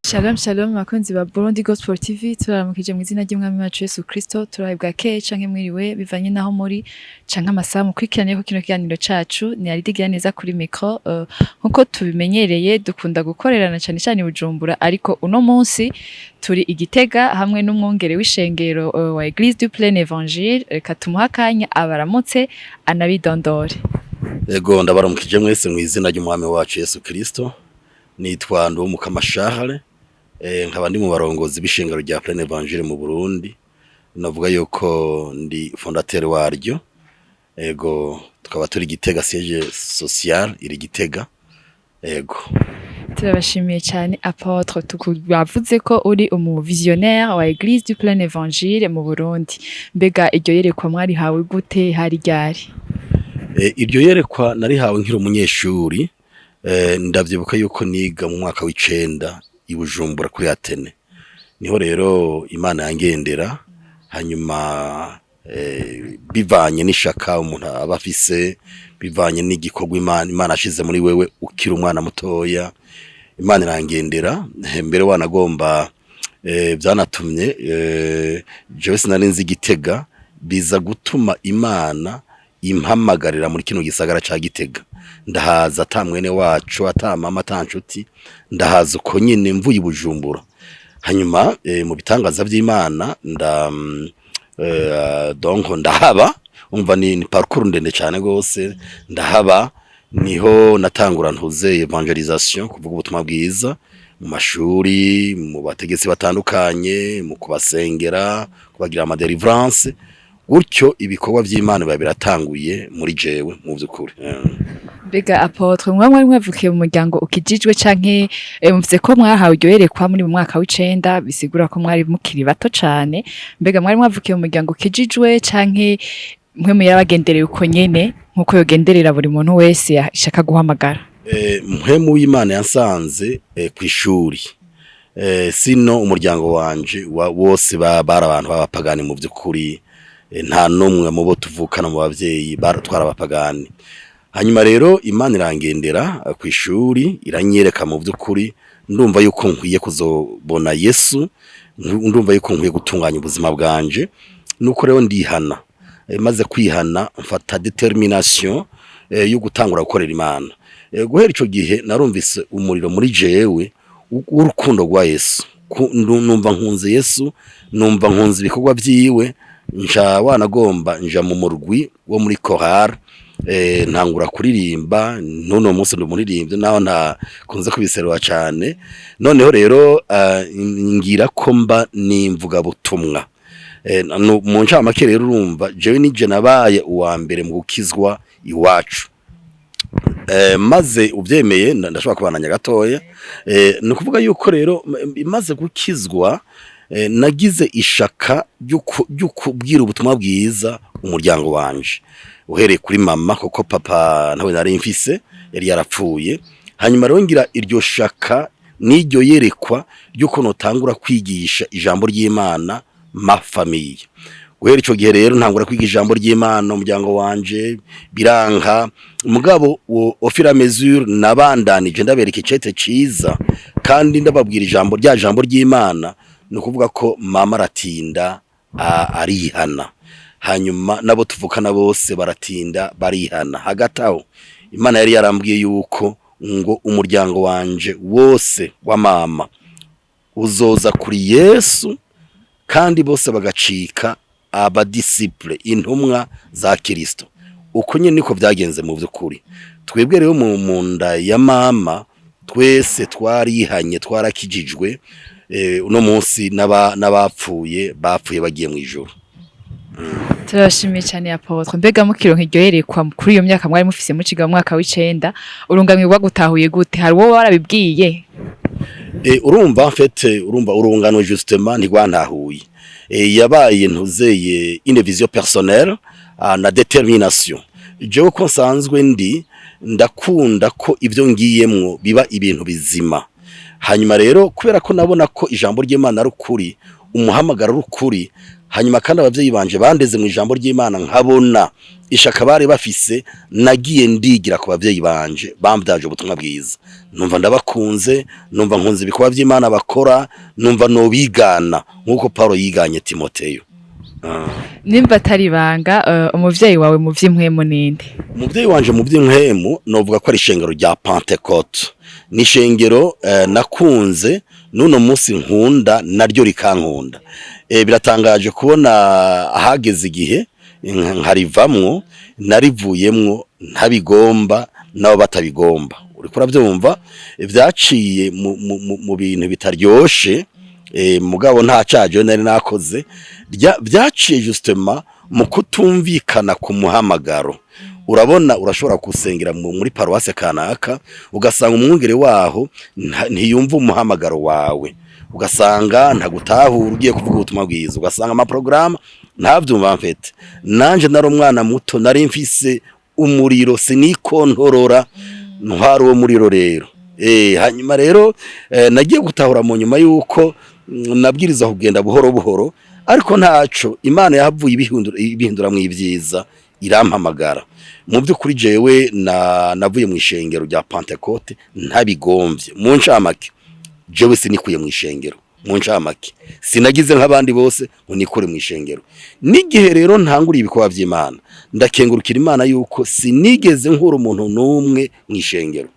Shalom shalom, bakunzi ba Burundi Gospel TV, turaramukije mu izina ry'Umwami wacu Yesu Kristo. Turahabwa keye canke mwiriwe, bivanye naho muri canke amasaha mukurikiranye ko kino kiganiro cacu. Ni Aridigira neza kuri micro. Nkuko tubimenyereye, dukunda gukorerana cane cane i Bujumbura, ariko uno munsi turi i Gitega hamwe n'umwungere w'ishengero wa Église du Plein Évangile. Reka tumuhe akanya abaramutse anabidondore. Ego, ndabaramukije mwese mu izina ry'Umwami wacu Yesu Kristo. Nitwa Nduwumukama Charles, nkaba ndi mu barongozi b'ishengero rya Plein Évangile mu Burundi. Navuga yuko ndi fondateur waryo. Ego, tukaba turi Gitega, siège social iri Gitega. Ego. Turabashimiye cyane, apôtre. Bavuze ko uri umu visionnaire wa Église du Plein Évangile mu Burundi. Mbega iryo yerekwa mwarihawe gute, hari ryari? Iryo yerekwa narihawe nkiri umunyeshuri. Ndavyibuka yuko niga mu mwaka w'icenda i Bujumbura kuri Athénée. Niho rero Imana yangendera, hanyuma bivanye n'ishaka umuntu aba afise, bivanye n'igikorwa Imana ashize muri wewe ukiri umwana mutoya, Imana irangendera. Mbere wanagomba vyanatumye jewe sinari nzi Gitega, biza gutuma Imana impamagarira muri kino gisagara ca Gitega. Ndahaza ata mwene wacu, ata mama, ata nshuti, ndahaza uko nyene mvuye i Bujumbura. Hanyuma mu bitangaza vy'Imana nda donc ndahaba. Umva, ni parcours ndende cane gose. Ndahaba, niho natangura ntuze évangélisation, kuvuga ubutumwa bwiza mu mashuri, mu bategetsi batandukanye, mu kubasengera, kubagira ama délivrance gutyo. Ibikorwa vy'Imana biba biratanguye muri jewe mu vy'ukuri. Mbega apôtre, mwa mwari mwavukiye mu muryango ukijijwe, canke muvuze ko mwahawe iryo yerekwa muri mu mwaka w'icenda, bisigura ko mwari mukiri bato cane. Mbega mwari mwavukiye mu muryango ukijijwe, canke mwe yarabagendereye uko nyene, nkuko yogenderera buri muntu wese ashaka guhamagara? Mpwemu w'Imana yansanze kw'ishuri. Sino umuryango wanje wose bari abantu b'abapagani mu vy'ukuri. Nta n'umwe mu bo tuvukana mu bavyeyi, twari abapagani. Hanyuma rero Imana irangendera kw'ishuri, iranyereka mu vy'ukuri. Ndumva yuko nkwiye kuzobona Yesu, ndumva yuko nkwiye gutunganya ubuzima bwanje. Nuko rero ndihana. Maze kwihana, mfata détermination yo gutangura gukorera Imana. Guhera ico gihe narumvise umuriro muri jewe w'urukundo rwa Yesu. Numva nkunze Yesu, numva nkunze ibikorwa vyiwe. Nca wanagomba nja mu murwi wo muri chorale, ntangura kuririmba. N'uno munsi ndi umuririmbyi, naho ntakunze kubiserura cane. Noneho rero ngira ko mba nimvuga butumwa. Mu ncamake rero, urumva jewe nije nabaye uwa mbere mu gukizwa iwacu. Maze uvyemeye, ndashobora kubandanya gatoya. Ni ukuvuga yuko rero maze gukizwa, nagize ishaka ryo kubwira ubutumwa bwiza umuryango wanje, uhereye kuri mama, kuko papa ntawe nari mfise, yari yarapfuye. Hanyuma rero ngira iryo shaka n'iryo yerekwa ry'uko notangura kwigisha ijambo ry'Imana ma famille. Guhera ico gihe rero ntangura kwiga ijambo ry'Imana umuryango wanje, biranka. Mugabo au fur et à mesure nabandanije ndabereka icete ciza kandi ndababwira ijambo rya jambo ry'Imana. Ni ukuvuga ko mama aratinda arihana, hanyuma nabo tuvukana bose baratinda barihana. Hagati aho Imana yari yarambwiye yuko ngo umuryango wanje wose wa mama uzoza kuri Yesu, kandi bose bagacika aba disciples, intumwa za Kristo. Uko nyine niko vyagenze mu vy'ukuri. Twebwe rero mu nda ya mama twese twarihanye, twarakijijwe. Uno munsi n'abapfuye bapfuye bagiye mu ijuru. Turabashimiye cyane, apôtre. Mbega mukironka iryo yerekwa kuri iyo myaka mwari mufise muciga mu mwaka w'icenda, urungamwe rwagutahuye gute? Hari uwo warabibwiye? Urumva, en fait, urumva urungano justement ntigwantahuye. Yabaye ntuzeye une vision personnelle na détermination. Jewe ko nsanzwe ndi ndakunda ko ibyo ngiyemwo biba ibintu bizima. Hanyuma rero kubera ko nabona ko ijambo ry'Imana ari ukuri, umuhamagaro ari ukuri, hanyuma kandi abavyeyi banje bandeze mu ijambo ry'Imana, nkabona Ishaka bari bafise, nagiye ndigira ku bavyeyi banje bambyaje ubutumwa bwiza, numva ndabakunze, numva nkunze ibikorwa by'Imana bakora, numva nobigana nk'uko Paulo yiganye Timoteyo. Nimba atari ibanga, umuvyeyi wawe mu vy'impwemu ninde? Umuvyeyi wanje mu by'impwemu novuga ko ari ishengero rya Pentecote. Ni ishengero nakunze, n'uno munsi nkunda, naryo rikankunda. Biratangaje kubona ahageze igihe nkarivamwo, narivuyemwo ntabigomba, nabo batabigomba. Uriko uravyumva, vyaciye mu bintu bitaryoshe, mugabo nta caje nari nakoze. Vyaciye justement mu kutumvikana ku muhamagaro. Urabona, urashobora gusengera muri paruwase kanaka, ugasanga umwungere waho ntiyumva umuhamagaro wawe, ugasanga ntagutahura ugiye kuvuga ubutumwa bwiza, ugasanga amaprogaramu ntavyumva. Mfete nanje nari umwana muto, nari mfise umuriro, sinikontorora, ntwara uwo muriro rero. Hanyuma rero nagiye gutahura mu nyuma yuko nabwiriza kugenda buhoro buhoro, ariko ntaco, Imana yahavuye ibihindura mu ibyiza, irampamagara. Mu by'ukuri jewe na navuye mu ishengero rya Pentecote ntabigomvye. Mu ncamake, jewe sinikuye mu ishengero. Mu ncamake, sinagize nk'abandi bose ngo nikure mu ishengero. N'igihe rero ntanguriye ibikorwa by'Imana, ndakengurukira Imana yuko sinigeze nkura umuntu n'umwe mu ishengero.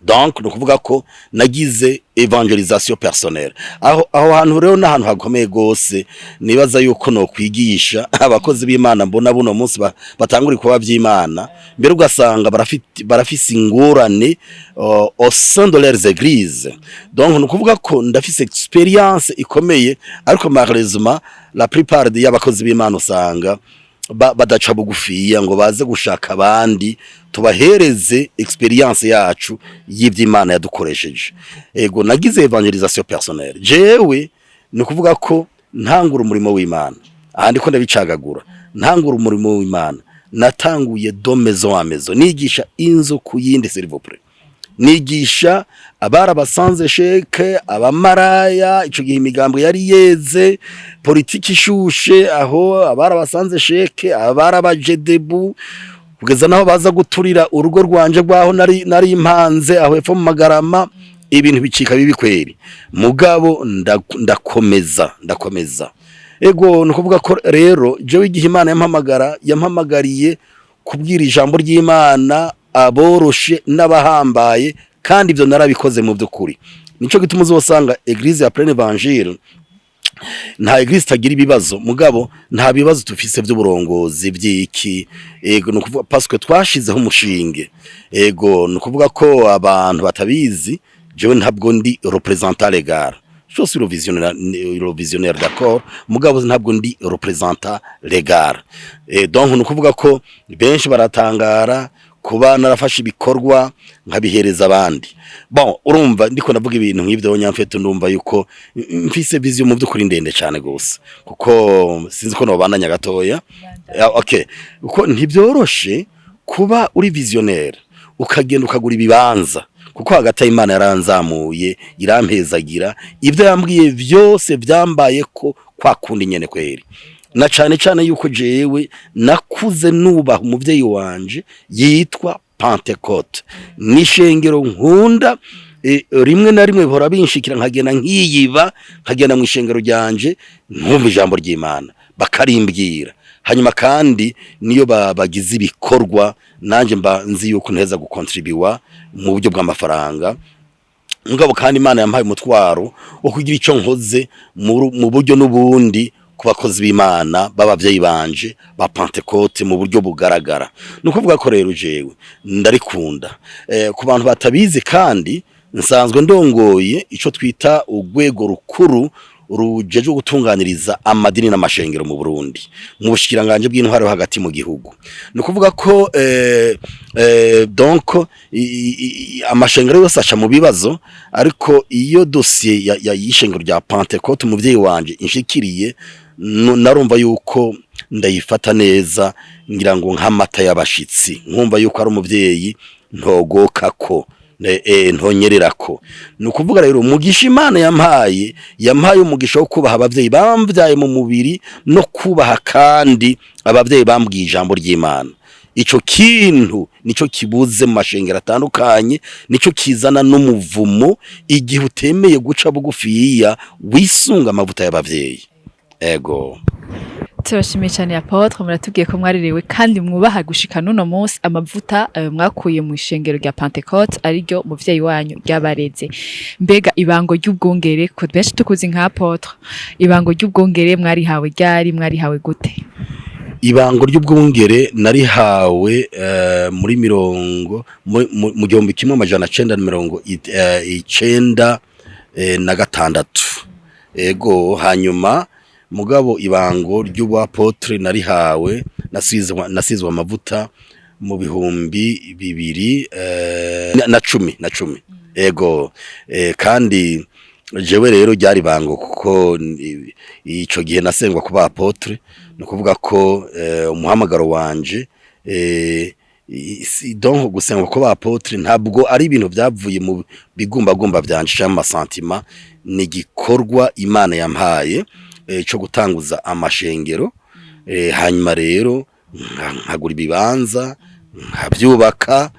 Donc ni ukuvuga ko nagize évangélisation personnelle. Aho hantu rero n'ahantu hakomeye gose, nibaza yuko no kwigisha abakozi b'Imana mbona buno munsi batangura ibikorwa by'Imana, mbere ugasanga barafise ingorane au sein de leurs églises. Donc ni ukuvuga ko ndafise expérience ikomeye, ariko malheureusement la plupart y'abakozi b'Imana usanga badaca bugufiya ngo baze gushaka abandi tubahereze expérience yacu y'ivy'Imana yadukoresheje. Ego, nagize évangélisation personnelle. Jewe ni ukuvuga ko ntangura umurimo w'Imana, ahandi ko ndabicagagura, ntangura umurimo w'Imana natanguye de maison à maison, nigisha inzu ku yindi, s'il vous plaît, nigisha abari abasanze sheke, abamaraya. Ico gihe imigambo yari yeze, politiki ishushe, aho abari abasanze sheke, abari abajedebu, kugeza naho baza guturira urugo rwanje rwaho nari impanze aho epfo mu Magarama. Ibintu bicika bibi kweri, mugabo ndakomeza, ndakomeza. Ego, ni ukuvuga ko rero jewe igihe Imana yampamagara, yampamagariye kubwira ijambo ry'Imana aboroshe n'abahambaye, kandi ibyo narabikoze mu by'ukuri. Nico gituma uzosanga église ya Pleine Évangile, nta église itagira ibibazo, mugabo nta bibazo tufise by'uburongozi by'iki. Ego, ni ukuvuga parce que twashizeho umushinge. Ego, ni ukuvuga ko abantu batabizi, jewe ntabwo ndi représentant légal. Je suis le visionnaire, d'accord, mugabo ntabwo ndi représentant légal. Donc ni ukuvuga ko benshi baratangara kuba narafashe ibikorwa nkabihereza abandi. Bon, urumva ndiko ndavuga ibintu nk'ivyo nyamfete, ndumva yuko mfise vision mu by'ukuri ndende cyane gose, kuko sinzi ko nobandanya gatoya. Okay, kuko ntibyoroshe kuba uri visionnaire ukagenda ukagura ibibanza, kuko hagati aho Imana yaranzamuye, irampezagira, ibyo yambwiye byose byambaye ko kwa kundi nyene kweri, na cane cane yuko jewe nakuze nubaha umuvyeyi wanje yitwa Pentecote, n'ishengero nkunda. Rimwe na rimwe bihora binshikira nkagenda nkiyiba, nkagenda mu ishengero ryanje, nkumva ijambo ry'Imana bakarimbwira. Hanyuma kandi niyo bagize ibikorwa, nanjye mba nzi yuko nteza gukontribuwa mu buryo bw'amafaranga. Mugabo kandi Imana yampaye umutwaro wo kugira icyo nkoze mu buryo n'ubundi ku bakozi b'Imana b'abavyeyi banje ba Pentecote mu buryo bugaragara. Ni ukuvuga ko rero jewe ndarikunda. Ku bantu batabizi kandi, nsanzwe ndongoye ico twita urwego rukuru rujejwe gutunganiriza amadini n'amashengero mu Burundi, mu bushikiranganje bw'intwaro yo hagati mu gihugu. Ni ukuvuga ko donc amashengero yose aca mu bibazo, ariko iyo dossier ya y'ishengero rya Pentecote umuvyeyi wanje inshikiriye, narumva yuko ndayifata neza, ngira ngo nk'amata y'abashitsi, nkumva yuko ari umuvyeyi ntogoka ko. Ntonyererako. Ni ukuvuga rero, umugisha Imana yampaye, yampaye umugisha wo kubaha abavyeyi bamvyaye mu mubiri no kubaha kandi abavyeyi bambwiye ijambo ry'Imana. Ico kintu nico kibuze mu mashengero atandukanye, nico kizana n'umuvumo igihe utemeye guca bugufiya wisunga amavuta y'abavyeyi. Ego. Turashimiye cyane, apôtre. Muratubwiye ko mwarerewe kandi mwubaha gushika n'uno munsi amavuta mwakuye mu ishengero rya Pentecôte, ariryo muvyeyi wanyu ryabareze. Mbega ibango ry'ubwungere, ko benshi tukuzi nka apôtre, ibango ry'ubwungere mwarihawe ryari? Mwarihawe gute? Ibango ry'ubwungere narihawe muri mirongo mu 1996. Ego. Hanyuma mugabo ibango ry'ubwapôtre narihawe, nasizwe amavuta mu bihumbi bibiri na cumi. Ego. Kandi jewe rero ryari bango kuko ico gihe nasengwa kuba apôtre. Ni ukuvuga ko umuhamagaro wanje, donc gusengwa kuba apôtre ntabwo ari ibintu byavuye mu bigumbagumba vyanje canke mu masentiments. Ni igikorwa Imana yampaye co gutanguza amashengero. Hanyuma rero nkagura ibibanza, nkavyubaka,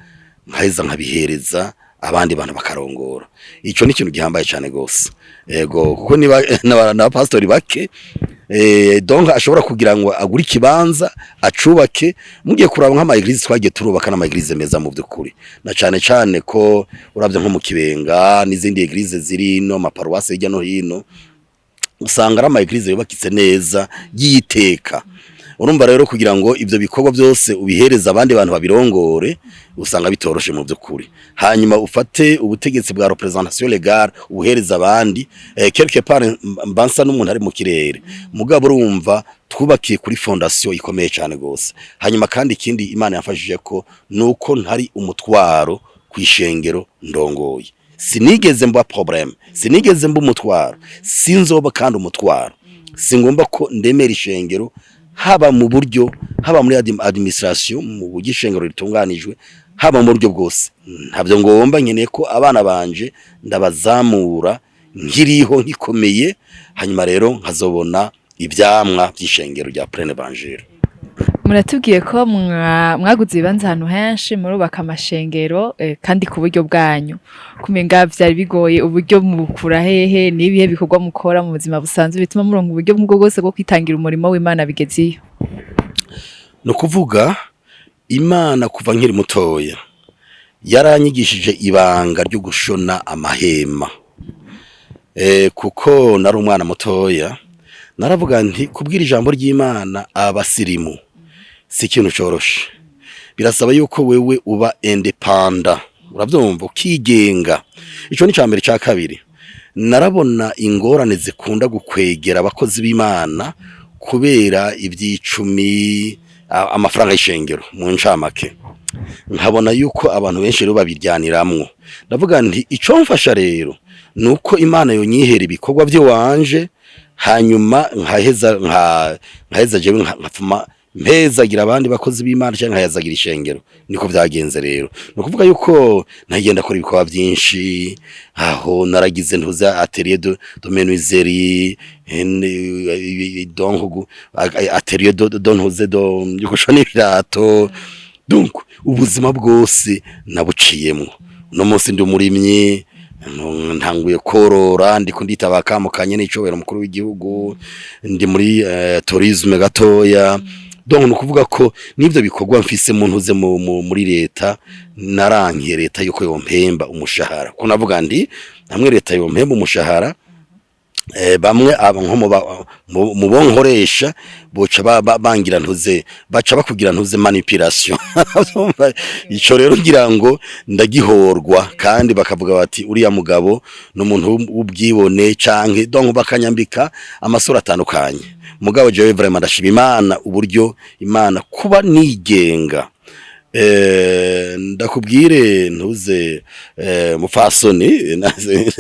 nkaheza nkabihereza abandi bantu bakarongora. Ico ni ikintu gihambaye cane gose. Ego, kuko niba n'abapastori bake, donc ashobora kugira ngo agure ikibanza acubake. Mugiye kuraba nk'ama église twagiye turubaka, n'ama église meza mu by'ukuri, na cane cane ko uravye nko mu Kibenga n'izindi église ziri no maparuwase hirya no hino, usanga ari ama église yubakitse neza yiteka. Urumva rero, kugira ngo ivyo bikorwa byose ubihereze abandi bantu babirongore, usanga bitoroshe mu by'ukuri. Hanyuma ufate ubutegetsi bwa représentation légale ubuhereza abandi, quelque part mba nsa n'umuntu ari mu kirere. Mugabo urumva twubakiye kuri fondation ikomeye cyane gose. Hanyuma kandi ikindi Imana yafashije ko nuko ntari umutwaro kwishengero ndongoye. Sinigeze mba problème, sinigeze mba umutwaro, sinzoba kandi umutwaro. Singomba ko ndemera ishengero, haba mu buryo, haba muri administration, mu buryo ishengero ritunganijwe, haba mu buryo bwose. Ntabyo ngomba. Nkeneye ko abana banje ndabazamura nkiriho, nkikomeye, hanyuma rero nkazobona ivyamwa vy'ishengero rya Plein Évangile. Muratubwiye ko mwaguze ibibanza ahantu henshi, murubaka amashengero, kandi ku buryo bwanyu. Kumenga vyari bigoye, uburyo mubukura hehe? N'ibihe bikorwa mukora mu buzima busanzwe bituma muronka uburyo bwo bwose bwo kwitangira umurimo w'Imana bigeze iyo? Ni ukuvuga, Imana kuva nkiri mutoya yaranyigishije ibanga ryo gushona amahema. Kuko nari umwana mutoya, naravuga nti kubwira ijambo ry'Imana abasirimu si ikintu coroshe, birasaba yuko wewe uba indépendant, uravyumva, ukigenga. Ico ni cambere. Ca kabiri, narabona ingorane zikunda gukwegera abakozi b'Imana kubera ivy'icumi, amafaranga y'ishengero mu ncamake. Nkabona yuko abantu benshi rero babiryaniramwo. Ndavuga nti ico mfasha rero nuko Imana yonyihera ibikorwa vy'iwanje, hanyuma nkaheza nkaheza jewe nkafuma mpezagira abandi bakozi b'Imana canke nkayazagira ishengero. Niko vyagenze rero. Ni ukuvuga yuko nagenda akora ibikorwa vyinshi. Aho naragize ntuza atelier de menuiserie, donc atelier de ntuze de yo gushona ibirato. Donc ubuzima bwose nabuciyemwo. Uno munsi ndi umurimyi, ntanguye korora, ndiko nditaba akamo kanye n'icobero mukuru w'igihugu, ndi muri tourisme gatoya. Donc ni ukuvuga ko n'ivyo bikorwa mfise mu ntuze muri leta, narankiye leta yuko yompemba umushahara, ko navuga ndi hamwe leta yompemba umushahara, bamwe aba nko mu bo nkoresha boca bangira ntuze, baca bakugira ntuze manipulation. Ico rero ngira ngo ndagihorwa, kandi bakavuga bati uriya mugabo ni umuntu w'ubwibone, canke donc bakanyambika amasura atandukanye. Mugabo jewe vraiment ndashima Imana uburyo Imana kuba nigenga. Ndakubwire ntuze, mufasoni,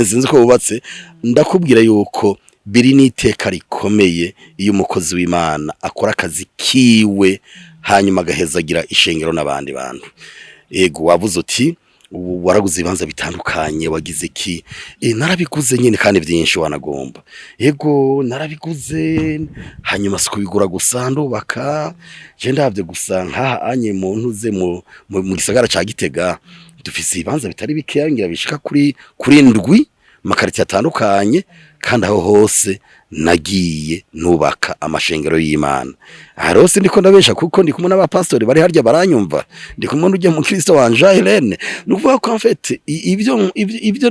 sinzi ko wubatse, ndakubwira yuko biri n'iteka rikomeye iyo umukozi w'Imana akora akazi kiwe, hanyuma agahezagira ishengero n'abandi bantu. Ego, wavuze uti Ubu waraguze ibibanza bitandukanye, wagize iki? Narabiguze nyine kandi byinshi wanagomba. Yego, narabiguze, hanyuma si kubigura gusa, ndubaka. Je ndavye gusa nkaha anye mu ntuze mu gisagara ca Gitega, dufise ibibanza bitari bikeya, ngira bishika kuri ndwi, makaritiye atandukanye, kandi aho hose nagiye nubaka amashengero y'Imana. Aha rero ndiko ndabesha, kuko ndi kumwe n'abapastori bari harya baranyumva, ndi kumwe n'ujya mu Kristo wanje Helene. Ni ukuvuga ko en fait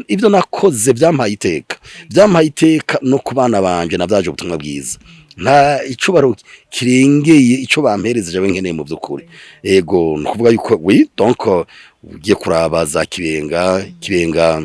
ivyo nakoze vyampaye iteka, vyampaye iteka no ku bana banje navyaje ubutumwa bwiza. Nta icubaro kirengeye ico bampereza jewe nkeneye mu vy'ukuri. Ego, ni ukuvuga yuko oui, donc ugiye kuraba za Kibenga, Kibenga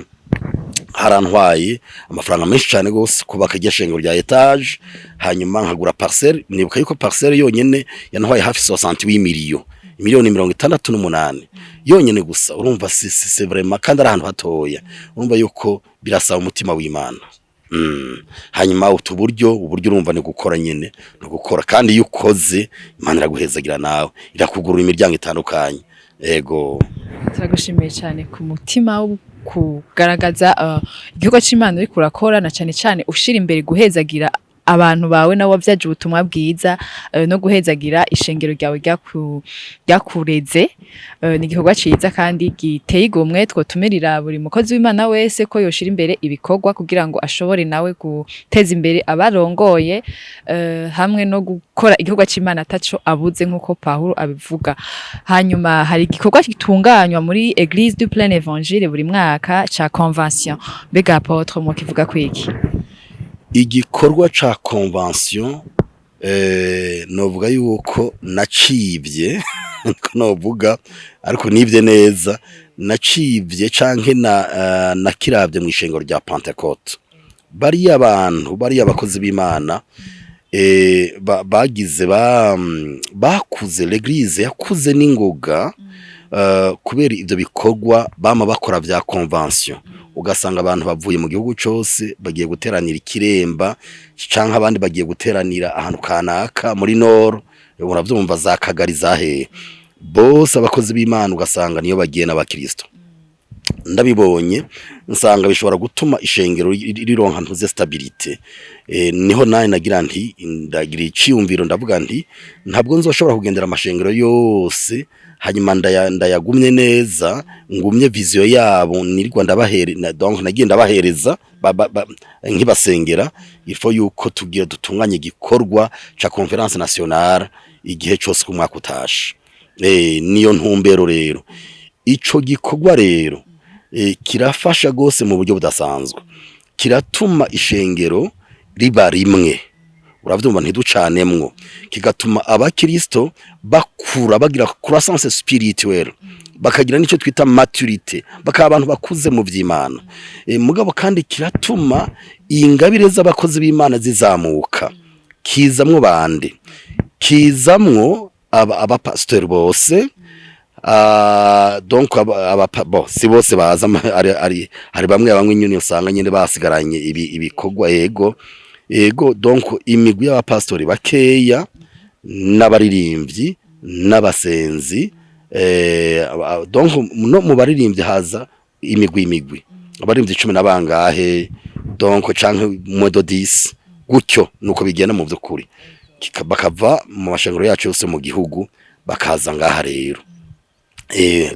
harantwaye amafaranga menshi cyane gose kubaka iryo shengero rya étage, hanyuma nkagura parcelle. Nibuka yuko parcelle yonyene yantwaye hafi 68 millions, miliyoni 68 yonyene gusa. Urumva c'est vraiment, kandi ari ahantu hatoya. Urumva yuko birasaba umutima w'Imana. Hanyuma utu buryo, uburyo urumva ni gukora nyene, ni gukora, kandi iyo ukoze Imana iraguhezagira, nawe irakugurura imiryango itandukanye. Ego. Turagushimiye cyane ku mutima wo kugaragaza igikorwa c'Imana uriko urakora, na cane cane ushira imbere guhezagira abantu bawe nawe wavyaje ubutumwa bwiza, no guhezagira ishengero ryawe ryakureze. Ni igikorwa ciza kandi giteye igomwe. Twotumirira buri mukozi w'Imana wese ko yoshira imbere ibikorwa kugira ngo ashobore nawe guteza imbere abarongoye, hamwe no gukora igikorwa c'Imana ataco abuze, nk'uko Pawulo abivuga. Hanyuma hari igikorwa gitunganywa muri Église du Plein Évangile buri mwaka ca convention. Mbega apôtre, mukivuga kwiki? Igikorwa ca convention, novuga yuko nacibye, niko novuga, ariko nibye neza, nacibye canke na nakiravye mu ishengero rya Pentecôte. Bariya abantu, bariya abakozi b'Imana, bagize bakuze, l'église yakuze n'ingoga, kubera ivyo bikorwa bama bakora vya convention. Ugasanga abantu bavuye mu gihugu cose bagiye guteranira ikiremba, canke abandi bagiye guteranira ahantu kanaka muri nord, uravyumva, za Kagari, zahehe, bose abakozi b'Imana ugasanga niyo bagiye n'abakristo. Ndabibonye nsanga bishobora gutuma ishengero rironka ntuze stabilité. Niho nawe nagira nti ndagira iciyumviro, ndavuga nti ntabwo nzoshobora kugendera amashengero yose, hanyuma ndayagumye neza, ngumye vision yabo nirirwa ndabahere donc nagiye ndabahereza nkibasengera. Il faut yuko tugiye dutunganye igikorwa ca conférence nationale igihe cose ku mwaka utashe. Niyo ntumbero rero. Ico gikorwa rero kirafasha gose mu buryo budasanzwe, kiratuma ishengero riba rimwe, uravyumva, ntiducanemwo, kigatuma abakristo bakura, bagira croissance spirituelle, bakagira n'icyo twita maturité, bakaba abantu bakuze mu vy'Imana. Mugabo kandi kiratuma ingabire z'abakozi b'Imana zizamuka. Kizamwo bande? Kizamwo abapasiteri bose. Donc bon, si bose baza, hari bamwe nyine usanga nyine basigaranye ibikorwa. Ego, donc imigwi y'abapastori bakeya n'abaririmbyi n'abasenzi. Donc no mu baririmbyi haza imigwi abaririmbyi 10 na bangahe, donc canke moins de 10 gutyo, nuko bigenda mu vy'ukuri. Bakava mu mashengero yacu yose mu gihugu bakaza ngaha rero,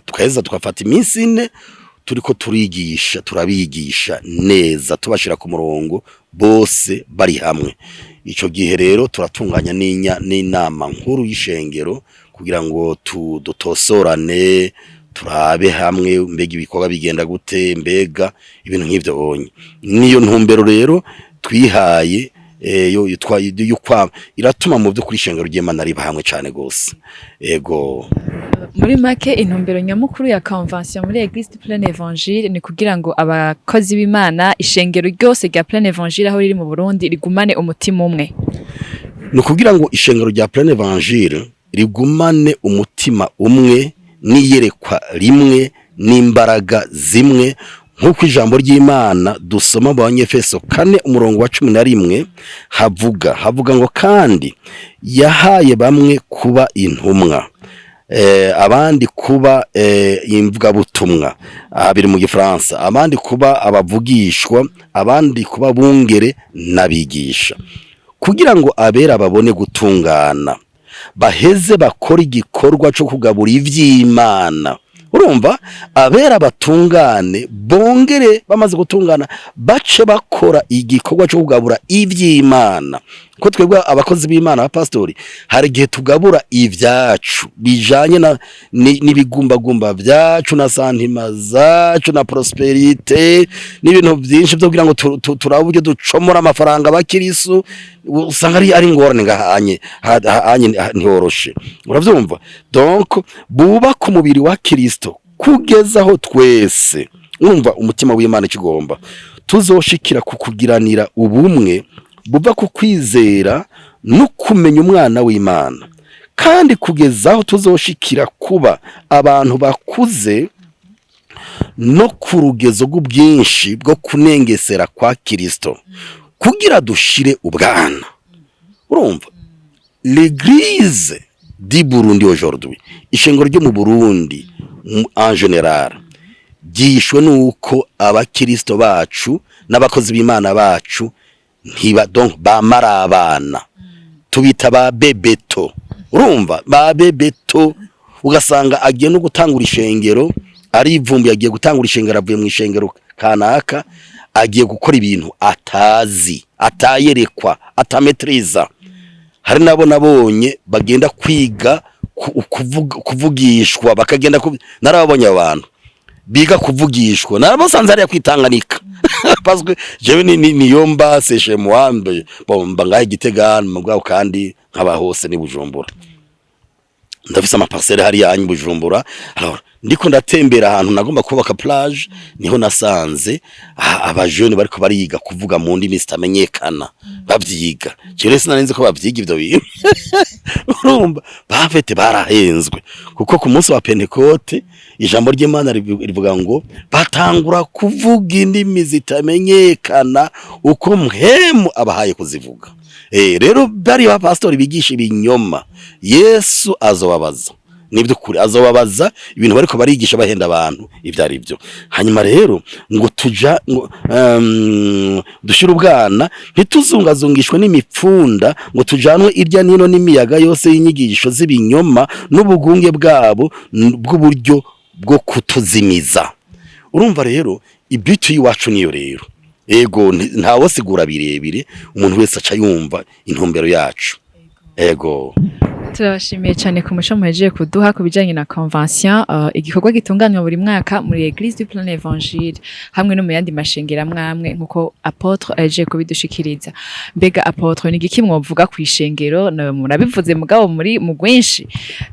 tukaheza tugafata iminsi 4 turiko turigisha, turabigisha neza, tubashira ku murongo bose bari hamwe. Ico gihe rero turatunganya n'inama nkuru y'ishengero kugira ngo dutosorane, turabe hamwe mbega ibikorwa bigenda gute, mbega ibintu nk'ivyo bonye. Niyo ntumbero rero twihaye, yo kwa iratuma mu by'ukuri ishengero ry'Imana riba hamwe cane gose. Ego. Muri make, intumbero nyamukuru ya convention muri Église du Plein Évangile ni kugira ngo abakozi b'Imana, ishengero ryose rya Plein Évangile aho riri mu Burundi, rigumane umutima umwe. Ni ukugira ngo ishengero rya Plein Évangile rigumane umutima umwe n'iyerekwa rimwe n'imbaraga zimwe, nk'uko ijambo ry'Imana dusoma mu Banyefeso 4 umurongo wa 11 havuga ngo: "Kandi yahaye bamwe kuba intumwa." abandi kuba imvugabutumwa, aha biri mu Gifaransa, abandi kuba abavugishwa, abandi kuba bungere n'abigisha, kugira ngo abera babone gutungana, baheze bakora igikorwa co kugabura ivy'Imana. Urumva, abera batungane, bongere bamaze gutungana bace bakora igikorwa cyo kugabura ivy'Imana. Ko twebwe abakozi b'Imana, abapastori, hari igihe tugabura ivyacu bijanye na n'ibigumbagumba vyacu na sentiments zacu na prospérité n'ibintu byinshi byo kugira ngo turabe uburyo ducomora amafaranga abakirisu. Usanga ari ingorane ngahanye hanye, ntiworoshe, uravyumva? Donc bubaka umubiri wa Kristo kugeza aho twese, urumva, umutima w'Imana ikigomba tuzoshikira ku kugiranira ubumwe buva ku kwizera no kumenya umwana w'Imana, kandi kugeza aho tuzoshikira kuba abantu bakuze no ku rugezo rw'ubwinshi bwo kunengesera kwa Kristo, kugira dushire ubwana. Urumva, l'Église du Burundi aujourd'hui, ishengero ryo mu Burundi en général, ryishwe nuko abakristo bacu n'abakozi b'Imana bacu ntiba, donc bamara abana, tubita ba bebeto. Urumva, ba bebeto, ugasanga agiye no gutangura ishengero arivumbuye, agiye gutangura ishengero avuye mu ishengero kanaka, agiye gukora ibintu atazi, atayerekwa, atametriza. Hari nabo nabonye bagenda kwiga kuvugishwa, bakagenda narababonye abantu biga kuvugishwa, narabasanze hariya kwitanganika, parce que jewe ni niyo mba, c'est chez moi. Bon, mba ngahe Gitega mugabo kandi nkaba hose ni Bujumbura, ndafise ama parcelles hariya hanyu Bujumbura. Alors ndiko ndatembera ahantu nagomba kubaka plage, niho nasanze abajene bariko bariga kuvuga mu ndimi zitamenyekana, bavyiga. Jewe sinari ko bavyiga ivyo bintu. Urumva, bafete barahenzwe, kuko ku munsi wa Pentecôte ijambo ry'Imana rivuga ngo batangura kuvuga indimi zitamenyekana uko Mpwemu abahaye kuzivuga. Rero bari ba pastori bigisha ibinyoma, Yesu azobabaza, n'iby'ukuri azobabaza ibintu bariko barigisha bahenda abantu ibyo ari byo. Hanyuma rero ngo tuja ngo dushire ubwana, ntituzungazungishwe n'imipfunda, ngo tujanwe irya nino n'imiyaga yose y'inyigisho z'ibinyoma n'ubugunge bwabo bw'uburyo bwo kutuzimiza. Urumva rero, ibitu y'iwacu niyo rero. Ego, ntawosigura birebire, umuntu wese aca yumva intumbero yacu. Ego. Turabashimiye cyane ku muco muhejeje kuduha ku bijyanye na convention, igikorwa gitunganywa buri mwaka muri Église du Plein Évangile hamwe no mu yandi mashengero amwe, nkuko apôtre ahejeje kubidushikiriza. Mbega apôtre, ni igiki mwovuga ku ishengero? Murabivuze mugabo muri mu rwinshi,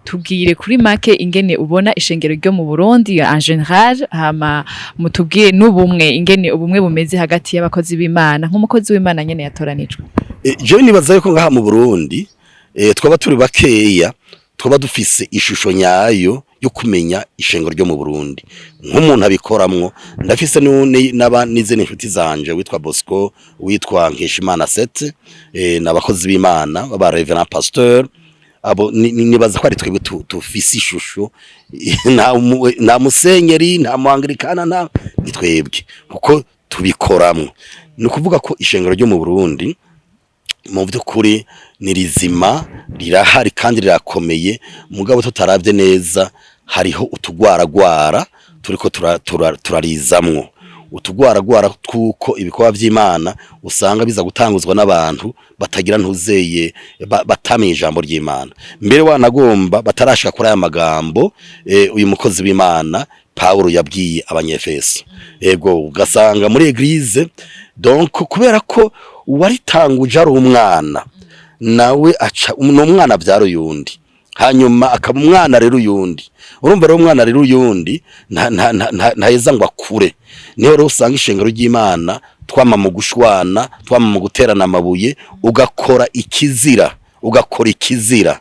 tubwire kuri make ingene ubona ishengero ryo mu Burundi en général, hama mutubwire n'ubumwe, ingene ubumwe bumeze hagati y'abakozi b'Imana, nk'umukozi w'Imana nyene yatoranijwe. Jewe nibaza yuko ngaha mu Burundi twaba turi bakeya twaba dufise ishusho nyayo yo kumenya ishengero ryo mu Burundi nk'umuntu abikoramwo. Ndafise n'izindi inshuti zanje, witwa Bosco, witwa Nkeshimana Sete, n'abakozi b'Imana baba révérend pasteur. Abo nibaza ko ari twebwe tufise ishusho. Nta musenyeri, nta muanglikana, nta ni twebwe kuko tubikoramwo. Ni ukuvuga ko ishengero ryo mu Burundi mu by'ukuri ni rizima, rirahari kandi rirakomeye, mugabo tutaravye neza hariho utugwaragwara turiko turarizamwo, utugwaragwara tw'uko ibikorwa vy'Imana usanga biza gutanguzwa n'abantu batagira ntuzeye, batamenye ijambo ry'Imana, mbere wanagomba batarashika kuri aya magambo uyu mukozi w'Imana Paulo yabwiye Abanyefeso. Ego, ugasanga muri église, donc kubera ko uwaritanguje ari umwana, nawe aca ni umwana abyara uyundi, hanyuma akaba umwana rero uyundi. Urumva rero, umwana rero uyundi ntaheza ngo akure. Niho rero usanga ishengero ry'Imana twama mu gushwana, twama mu guterana amabuye, ugakora ikizira, ugakora ikizira.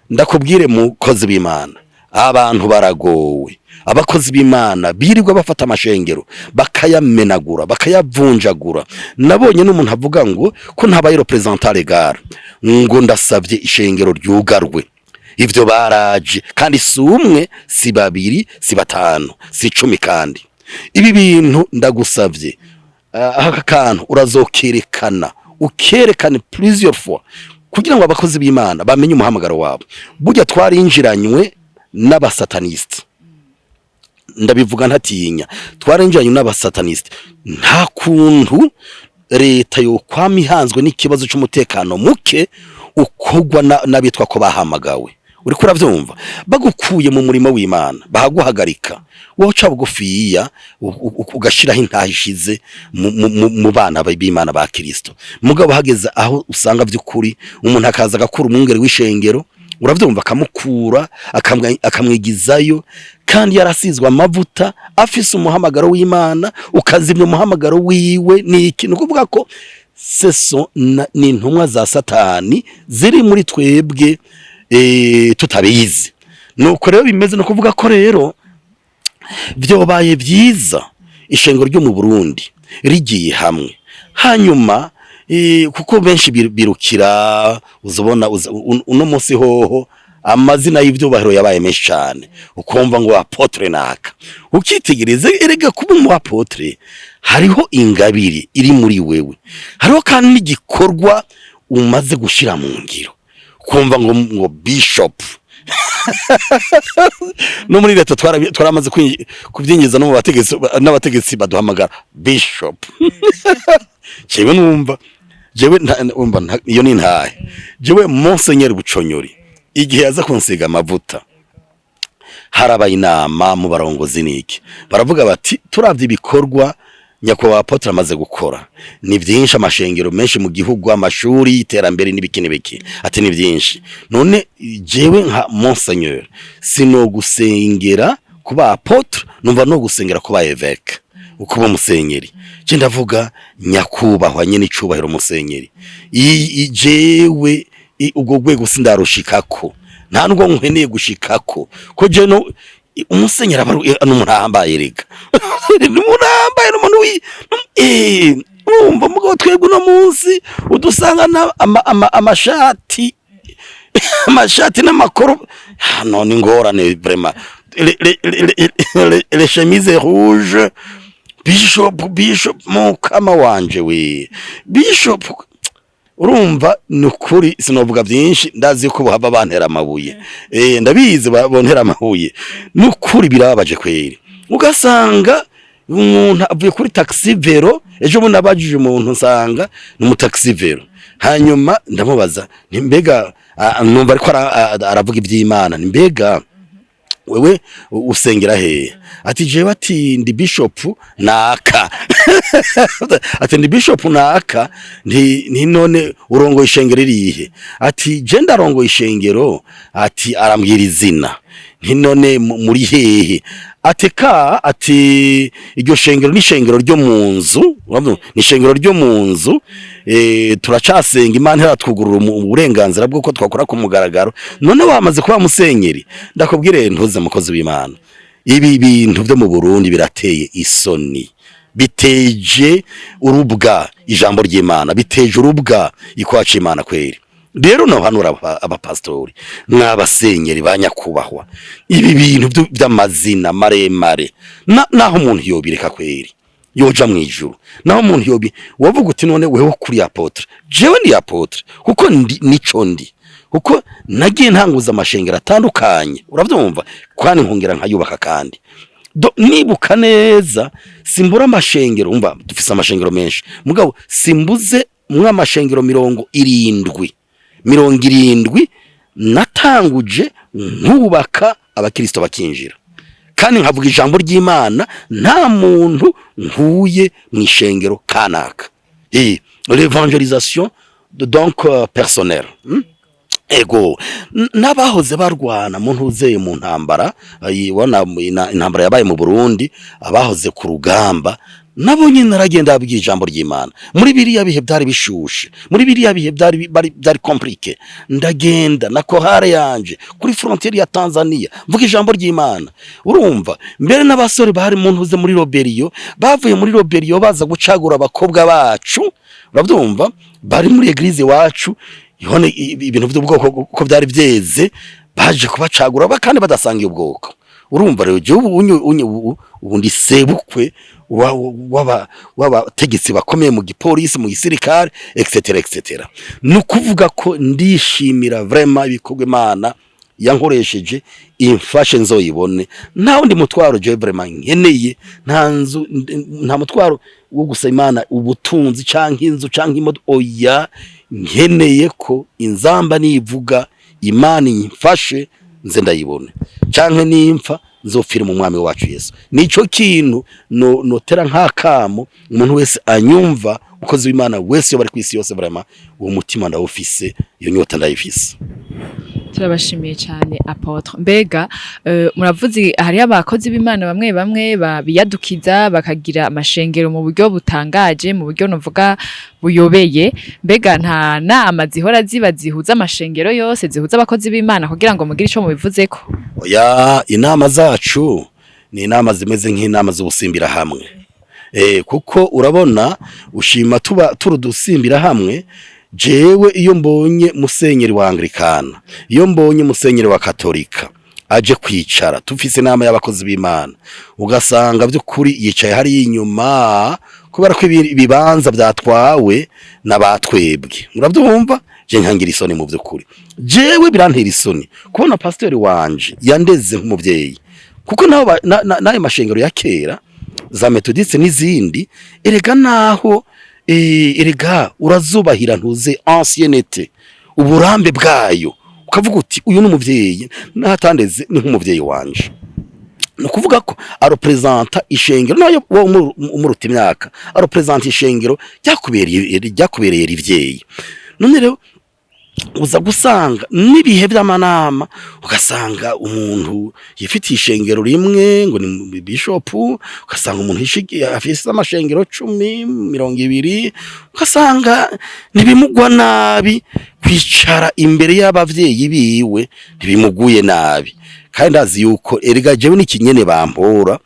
Ndakubwire, mukozi w'Imana, abantu baragowe. Abakozi b'Imana birirwa bafata amashengero bakayamenagura, bakayavunjagura. Nabonye n'umuntu avuga ngo ko ntabaye représentant légal, ngo ndasabye ishengero ryugarwe. Ivyo baraje, kandi si umwe, si babiri, si batanu, si 10. Kandi ibi bintu ndagusavye, aka kantu urazokerekana, ukerekane plusieurs fois, kugira ngo abakozi b'Imana bamenye umuhamagaro wabo. Burya twarinjiranywe n'abasataniste, ndabivuga ntatinya, twarinjiranywe n'abasataniste. Nta kuntu leta yokwama ihanzwe n'ikibazo c'umutekano muke ukorwa n'abitwa ko bahamagawe. Uriko uravyumva, bagukuye mu murimo w'Imana, bahaguhagarika, woca bugufiya ugashiraho intaha ishize mu bana b'Imana ba Kristo. Mugabo hageze aho usanga vy'ukuri umuntu akaza agakura umwungere w'ishengero, uravyumva, akamukura, akamwigizayo, kandi yarasizwe amavuta, afise umuhamagaro w'Imana, ukazimya umuhamagaro wiwe, ni iki? Ni ukuvuga ko seso ni intumwa za Satani ziri muri twebwe, tutabizi. Nuko rero bimeze. Ni ukuvuga ko rero vyobaye vyiza ishengero ryo mu Burundi rigiye hamwe, hanyuma kuko benshi birukira, uzobona uno munsi hoho amazina y'ivyubahiro yabaye menshi cane, ukumva ngo apôtre naka, ukitegereza, erega kuba umu apôtre hariho ingabire iri muri wewe, hariho kandi n'igikorwa umaze gushira mu ngiro. Kumva ngo bishop, no muri leta twaramaze kubyinjiza no mu bategetsi, n'abategetsi baduhamagara bishop. Jewe numva, jewe umva, iyo ni ntahe. Jewe Monseigneur Buconyori, igihe yaza kunsiga amavuta, harabaye inama mu barongozi niki, baravuga bati: "Turavye ibikorwa nyakubahwa apôtre amaze gukora ni byinshi, amashengero menshi mu gihugu, amashuri, iterambere n'ibiki n'ibiki." Ati: "Ni byinshi, none jewe nka Monseigneur sino gusengera kuba apôtre, numva no gusengera kuba évêque, ukuba umusenyeri." Je ndavuga: "Nyakubahwa nyene icubahiro musenyeri, jewe ubwo rwego sindarushikako, nta nubwo nkeneye gushikako, ko je no umusenyeri aba ari umuntu ahambaye, rega ni umuntu ahambaye, ni umuntu wi urumva." Mugabo twebwe uno munsi udusanga amashati n'amakoro hano ni ingorane vraiment. Les chemises rouges, bishop, bishop, mukama wanje we, bishop. Urumva, ni ukuri sinovuga byinshi, ndazi ko bohava bantera amabuye, ndabizi bontera amabuye. Ni ukuri birababaje kweri, ugasanga umuntu avuye kuri taxi vélo. Ejo bundi nabajije umuntu, nsanga ni umu taxi vélo, hanyuma ndamubaza nti: "Mbega," numva ariko aravuga iby'Imana, "ni mbega wewe usengera hehe?" Ati: "Jewe," ati, "ndi bishop naka." Ati: "Ndi bishop naka." Nti: "None urongoye ishengero irihe?" Ati: "Je ndarongoye ishengero," ati, arambwira izina. Nti: "None muri hehe?" Ati: "Ka," ati, "iryo shengero ni ishengero ryo mu nzu, urabona? Ni ishengero ryo mu nzu, turacasenga Imana iratwugurura uburenganzira bw'uko twakora ku mugaragaro." None wamaze kuba musenyeri? Ndakubwire, ntuze mukozi w'Imana, ibi bintu byo mu Burundi birateye isoni, biteje urubwa ijambo ry'Imana, biteje urubwa ikwaca Imana kweri. Rero no hanura abapastori n'abasenyeri ba nyakubahwa, ibi bintu by'amazina maremare, naho umuntu yobireka kweri yoja mu ijuru, naho umuntu yobi wavuga uti: "None wewe kuri apôtre?" Jewe ndi apôtre kuko ndi nico ndi, kuko nagiye ntanguza amashengero atandukanye, uravyumva, kandi nkongera nkayubaka. Kandi nibuka neza, simbura amashengero, umva, dufise amashengero menshi, mugabo simbuze mwe amashengero 70, 70 natanguje, nkubaka, abakristo bakinjira, kandi nkavuga ijambo ry'Imana, nta muntu nkuye mu ishengero kanaka. L'évangélisation donc personnelle, Ego, n'abahoze barwana mu ntuzeye mu ntambara, ibona intambara yabaye mu Burundi, abahoze ku rugamba nabo nyine naragenda babwira ijambo ry'Imana. Muri biriya bihe byari bishushe, muri biriya bihe byari compliqué, ndagenda na chorale yanje kuri frontière ya Tanzania mvuga ijambo ry'Imana. Urumva, mbere n'abasore bari mu ntuze muri rébellion, bavuye muri rébellion baza gucagura abakobwa bacu, urabyumva, bari muri église iwacu, ihone ibintu by'ubwoko ko byari byeze. Baje kubacagura kandi badasangiye ubwoko. Urumva rero, jewe ubu ubu ndi sebukwe w'abategetsi bakomeye mu gipolisi, mu gisirikare, etc etc. Ni ukuvuga ko ndishimira vraiment ibikorwa Imana yankoresheje. Imfashe nzoyibone. Nta wundi mutwaro jewe vraiment nkeneye, nta nzu, nta mutwaro wo gusaba Imana ubutunzi canke inzu canke imodoka, oya. Nkeneye ko inzamba nivuga, Imana imfashe nze ndayibone, canke nimpfa nzopfira mu Mwami wacu Yesu. Nico kintu no notera nk'akamo umuntu wese anyumva, umukozi w'Imana wese yo bari kwisi yose. Vraiment uwo mutima ndawufise, iyo nyota ndayifise. Turabashimiye cyane, apôtre. Mbega muravuze hariho abakozi b'Imana bamwe bamwe biyadukiza, bakagira amashengero mu buryo butangaje, mu buryo novuga buyobeye. Mbega nta nama zihora ziba zihuza amashengero yose, zihuza abakozi b'Imana, kugira ngo mugire ico mubivuzeko? Oya, inama zacu ni inama zimeze nk'inama z'ubusimbira hamwe, kuko urabona ushima tuba turi udusimbira hamwe. Jewe iyo mbonye musenyeri wa Anglikana, iyo mbonye musenyeri wa Katolika aje kwicara, tufise inama y'abakozi b'Imana, ugasanga by'ukuri yicaye hariya inyuma kubera ko ibibanza byatwawe n'abatwebwe, murabyumva, je nkangira isoni. Mu by'ukuri jewe birantera isoni kubona pasiteri wanje yandeze nk'umuvyeyi, kuko naho n'ayo mashengero ya kera, za Méthodiste n'izindi, erega naho erega urazubahira ntuze ancienneté, uburambe bwayo, ukavuga uti uyu ni umuvyeyi, natandeze ni nk'umuvyeyi wanje. Ni ukuvuga ko arepresenta ishengero, nayo wowe umuruta imyaka, arepresenta ishengero ryakubereye rivyeyi. None rero uza gusanga n'ibihe by'amanama, ugasanga umuntu yifitiye ishengero rimwe ngo ni bishopu, ugasanga umuntu afise amashengero 10, 20, ugasanga ntibimugwa nabi kwicara imbere y'abavyeyi biwe, ntibimuguye nabi. Kandi ndazi yuko erega jewe n'ikinyene bampora,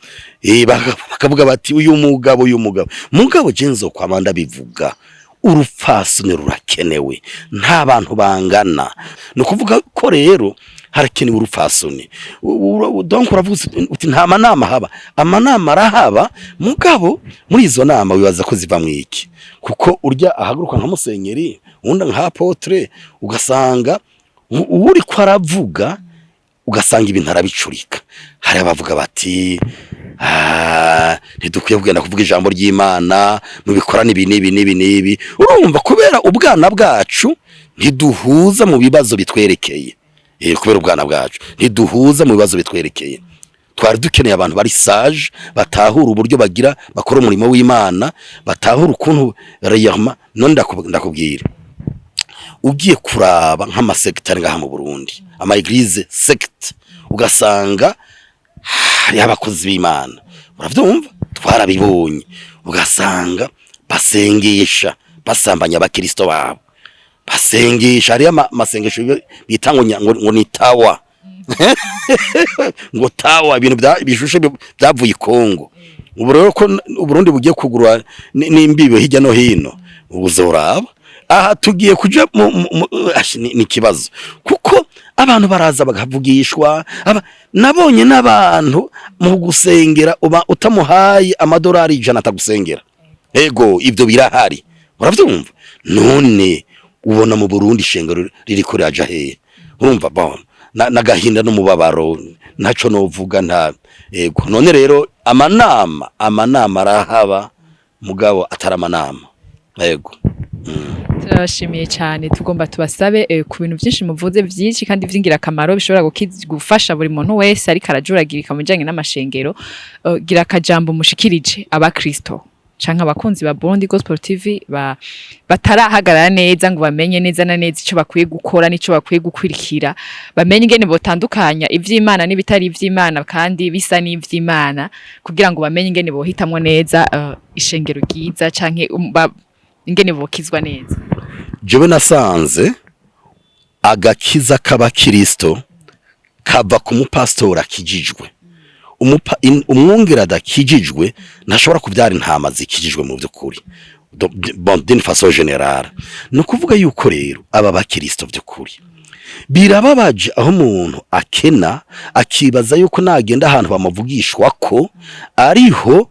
bakavuga bati uyu mugabo, uyu mugabo, mugabo je nzokwama ndabivuga: urupfasoni rurakenewe, nta bantu bangana. Ni ukuvuga ko rero harakenewe urupfasoni. Donc uravuga uti nta manama haba. Amanama arahaba, mugabo muri izo nama wibaza ko ziva mwiki? Kuko urya ahaguruka nka musenyeri, uwundi nka apôtre, ugasanga uwuri ko aravuga, ugasanga ibintu arabicurika. Hari abavuga bati: "Ah, ntidukwiye kugenda kuvuga ijambo ry'Imana mubikorana ibi n'ibi n'ibi n'ibi." Urumva, kubera ubwana bwacu ntiduhuza mu bibazo bitwerekeye. Kubera ubwana bwacu ntiduhuza mu bibazo bitwerekeye. Twari dukeneye abantu bari sage, batahura uburyo bagira bakora umurimo w'Imana, batahura ukuntu réellement. None ndakubwira, ugiye kuraba nk'amasekitari ngaha mu Burundi, ama église secte, ugasanga hariho abakozi b'Imana, uravyumva, twarabibonye, ugasanga basengesha basambanya abakristo babo, basengesha. Hariyo amasengesho bita ngo ngo ni tawa, ngo tawa, ibintu bishushe byavuye i Kongo. Ubu rero ko Uburundi bugiye kugura n'imbibe hirya no hino, uzoraba aha tugiye kuja ni ikibazo, kuko abantu baraza bakavugishwa. Nabonye n'abantu mu gusengera uba utamuhaye amadolari 100 atagusengera. Ego, ibyo birahari, uravyumva. None ubona mu Burundi ishengero ririko riraja hehe? Urumva, bon, n'agahinda n'umubabaro, ntaco novuga, nta ego. None rero amanama arahaba, mugabo atari amanama, ego. Turabashimiye cyane. Tugomba tubasabe ku bintu byinshi muvuze, byinshi kandi by'ingirakamaro, bishobora gufasha buri muntu wese ariko arajuragirika mu bijanye n'amashengero. Gira akajambo mushikirije abakristo canke abakunzi ba Burundi Gospel TV batarahagarara neza ngo bamenye neza na neza ico bakwiye gukora n'ico bakwiye gukwirikira, bamenye ingene botandukanya ivy'Imana n'ibitari ivy'Imana kandi bisa n'ivy'Imana, kugira ngo bamenye ingene bohitamwo neza ishengero ryiza canke ingene bokizwa neza. Jewe nasanze agakiza k'abakristo kava ku mupasitori akijijwe. Umwungere adakijijwe ntashobora kubyara intama zikijijwe. Mu by'ukuri, bon, d'une façon générale, ni ukuvuga yuko rero aba bakristo by'ukuri Birababaje aho umuntu akena akibaza yuko nagenda ahantu bamuvugishwa ko ariho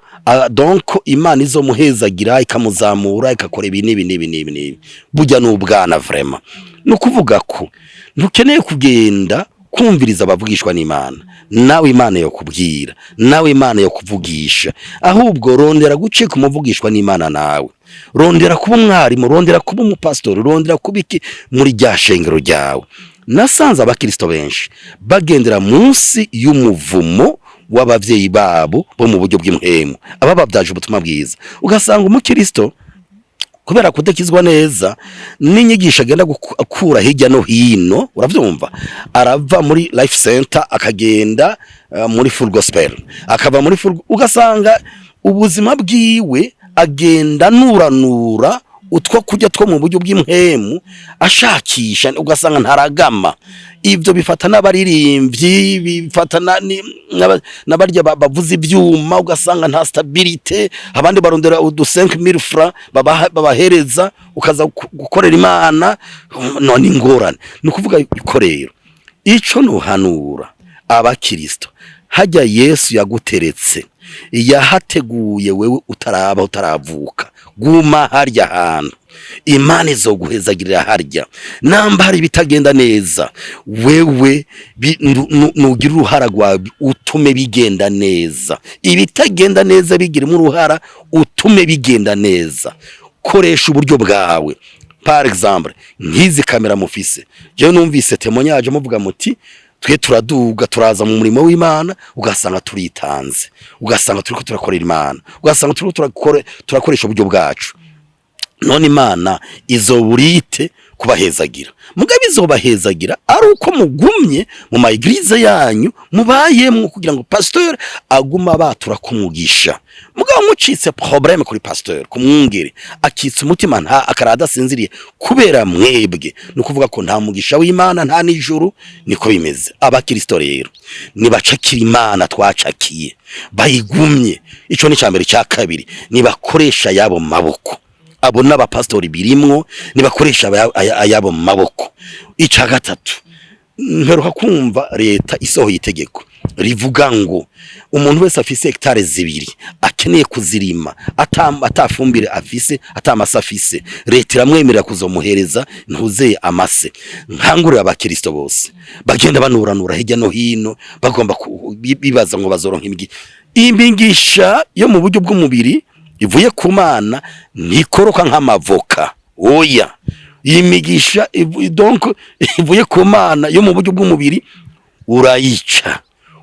donc Imana izomuhezagira, ikamuzamura, ikakora ibi n'ibi n'ibi n'ibi n'ibi. Burya ni ubwana vraiment. Ni ukuvuga ko ntukeneye kugenda kumviriza abavugishwa n'Imana. Nawe Imana yo kubwira, nawe Imana yo kuvugisha. Ahubwo rondera gucika umuvugishwa n'Imana nawe, rondera kuba umwarimu, rondera kuba umupasitori, rondera kuba iki muri rya shengero ryawe. Nasanze abakristo benshi bagendera munsi y'umuvumo w'abavyeyi babo bo mu buryo bw'impwemu, abababyaje ubutumwa bwiza. Ugasanga umukristo kubera kudakizwa neza n'inyigisho agenda gukura hirya no hino, uravyumva, arava muri Life Center akagenda muri Full Gospel, akava muri full, ugasanga ubuzima bwiwe agenda nuranura utwo kurya two mu buryo bw'impwemu ashakisha, ugasanga ntaragama. Ibyo bifata n'abaririmbyi, bifata n'abarya bavuza ibyuma, ugasanga nta stabilité. Abandi barondera udu 5000 francs babahereza, ukaza gukorera Imana none ingorane. Ni ukuvuga ko rero ico nuhanura abakristo, hajya Yesu yaguteretse, yahateguye wewe utaraba, utaravuka. Guma harya hantu, Imana izoguhezagirira harya. Namba hari ibitagenda neza, wewe nugira uruhara rwawe utume bigenda neza. Ibitagenda neza bigiremo uruhara utume bigenda neza. Koresha uburyo bwawe. Par exemple, nk'izi kamera mufise, jewe numvise témoignage muvuga muti: "Twe turaduga, turaza mu murimo w'Imana, ugasanga turitanze, ugasanga turiko turakorera Imana, ugasanga turiko turakoresha uburyo bwacu." None Imana izoburite kubahezagira? Mugabe izobahezagira ari uko mugumye mu ma église yanyu mubayemwo, kugira ngo pasteur aguma batura kumugisha. Mugabo mucitse problème kuri pasteur, kumwungere, akitse umutima, nta akara adasinziriye kubera mwebwe, ni ukuvuga ko nta mugisha w'Imana, nta n'ijuru. Niko bimeze. Abakristo rero nibacakira Imana twacakiye, bayigumye. Ico ni mbere. Cya kabiri, nibakoresha yabo maboko. Abo n'abapasitori birimwo, nibakoresha ayabo mu maboko. Ica gatatu, mperuka kumva leta isohoye itegeko rivuga ngo umuntu wese afise hectare 2 akeneye kuzirima, atafumbire afise, atamase afise, leta iramwemerera kuzomuhereza ntuzeye amase. Nkangurira abakristo bose bagenda banuranura hirya no hino, bagomba bibaza ngo bazoronka imigisha yo mu buryo bw'umubiri ivuye ku Mana, ntikoroka nk'amavoka, oya. Iyi migisha donc ivuye ku Mana yo mu buryo bw'umubiri, urayica,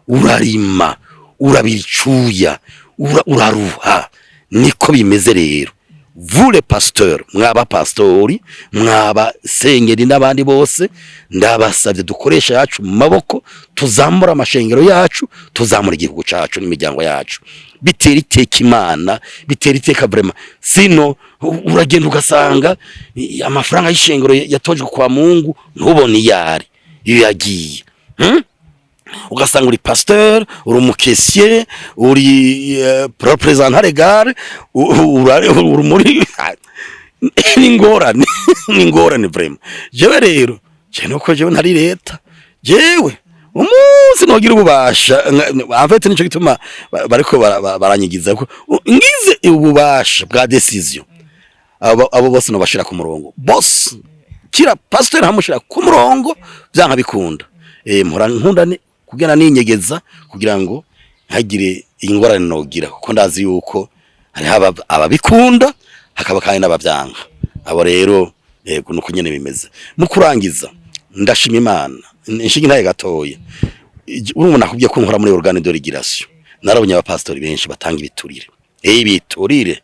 urarima, urabicuya, uraruha. Niko bimeze rero. Vous les pasteurs, mwaba pastori, mwaba senyeri n'abandi bose, ndabasabye dukoresha yacu mu maboko, tuzamura amashengero yacu, tuzamura igihugu cacu n'imiryango yacu. Bitera iteka Imana, bitera iteka vraiment. Sino uragenda ugasanga amafaranga y'ishengero yatojwe kwa Mungu ntubone iyari iyo yagiye, Ugasanga uri pasteur, uri umu caissier, uri représentant légal, uri muri n'ingorane, n'ingorane vraiment. Jewe rero, je nuko jewe ntari leta. Jewe umunsi nogira ububasha, en fait nico gituma bariko baranyigiza ko ngize ububasha bwa décision, abo bose nobashira ku murongo bose, kira pasteur hamushira ku murongo byanka bikunda. Mpora nkunda kugira ninyegeza kugira ngo ntagire ingorane nogira, kuko ndazi yuko hariho ababikunda, hakaba kandi n'abavyanga. Abo rero, yego, nuko nyene bimeze. Mu kurangiza, ndashima Imana. Inshinga intaye gatoya, urumva nakubwiye ko nkora muri organe de régulation. Narabonye abapasitori benshi batanga ibiturire, ibiturire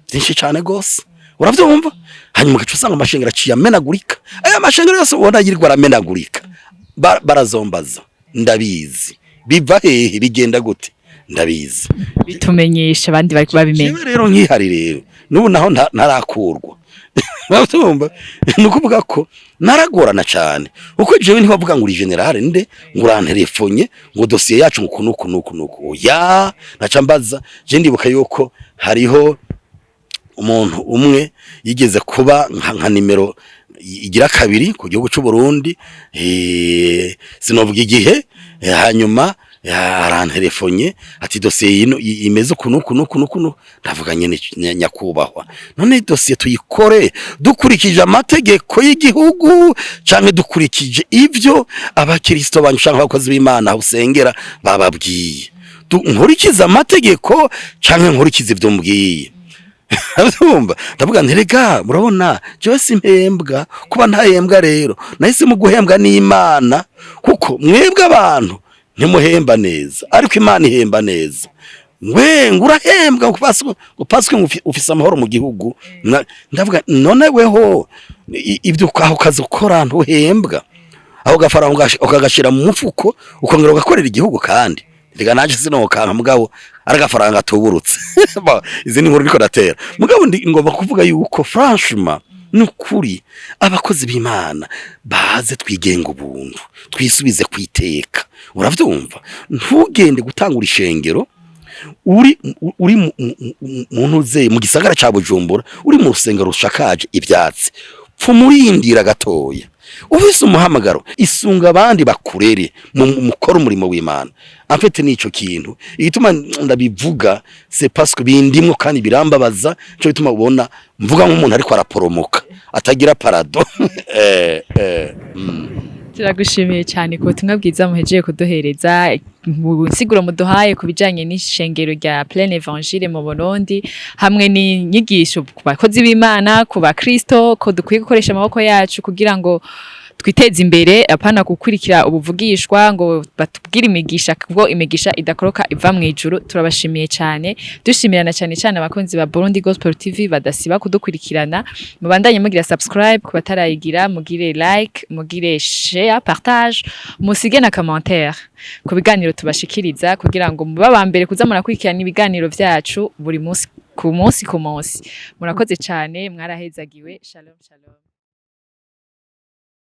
byinshi cyane gose, uravyumva. Hanyuma ugaca usanga amashengero aciye amenagurika. Aya mashengero yose ubona yirirwa aramenagurika, barazombaza, ndabizi. Biva hehe? Bigenda gute? Ndabizi. Bitumenyesha abandi bari babimenya. Jewe rero nkihari rero n'ubu naho ntarakurwa, urabyumva. Ni ukuvuga ko naragorana cyane, kuko jewe ntibavuga ngo uri général nde, ngo uranterefonye ngo dosiye yacu ngo nuku nuku nuku, oya. Naca mbaza. Je ndibuka yuko hariho umuntu umwe yigeze kuba nka nimero igira kabiri ku gihugu c'u Burundi, sinovuga igihe, hanyuma aranterefonye ati: "Dosiye yino imeze uku nuku nuku nuku nuku." Ndavuga nyene: "Nyakubahwa, none dosiye tuyikore dukurikije amategeko y'igihugu canke dukurikije ivyo abakristo banyu canke abakozi b'Imana aho usengera bababwiye? Nkurikize amategeko canke nkurikize ivyo mbwiye?" Urumva, ndavuga nti: "Rega murabona, jewe simpembwa. Kuba ntahembwa rero, nahisemo guhembwa n'Imana, kuko mwebwe abantu ntimuhemba neza, ariko Imana ihemba neza. Ngwe ngurahembwa ngo paswe ngo ufise amahoro mu gihugu." Ndavuga: "None weho ibyo aho kazi ukora ntuhembwa, aho gafaranga ukagashira mu mufuko, ukongera ugakorera igihugu? Kandi rega naje sinokanka, mugabo ari agafaranga atuburutse." Izi ni inkuru ndiko natera, mugabo ndi ngomba kuvuga yuko franchement, nukuri, abakozi b'Imana baze twigenga ubuntu, twisubize kwiteka. Uravyumva, ntugende gutangura ishengero uri mu ntuze mu gisagara ca Bujumbura, uri mu rusengero rushakaje ivyatsi. Pfumurindira gatoya, ufise umuhamagaro, isunga abandi bakurere mukora umurimo w'Imana. En fait, nico kintu igituma ndabivuga, c'est parce que bindimwo kandi birambabaza. Nico gituma ubona mvuga nk'umuntu ariko araporomoka atagira parado. Turagushimiye cyane ku butumwa bwiza muhejeje kuduhereza, mu nsiguro muduhaye ku bijanye n'ishengero rya Plein Évangile mu Burundi, hamwe n'inyigisho ku bakozi b'Imana, ku bakristo, ko dukwiye gukoresha amaboko yacu kugira ngo twiteze imbere, apana gukurikira ubuvugishwa ngo batubwire imigisha, kuko imigisha idakoroka iva mu ijuru. Turabashimiye cyane, dushimirana cyane cyane abakunzi ba Burundi Gospel TV badasiba kudukurikirana. Mubandanye mugira subscribe ku batarayigira, mugire like, mugire share, partage, musige na commentaire ku biganiro tubashikiriza, kugira ngo mube aba mbere kuza murakurikirana ibiganiro vyacu buri munsi, ku munsi ku munsi. Murakoze cyane, mwarahezagiwe. Shalom, shalom.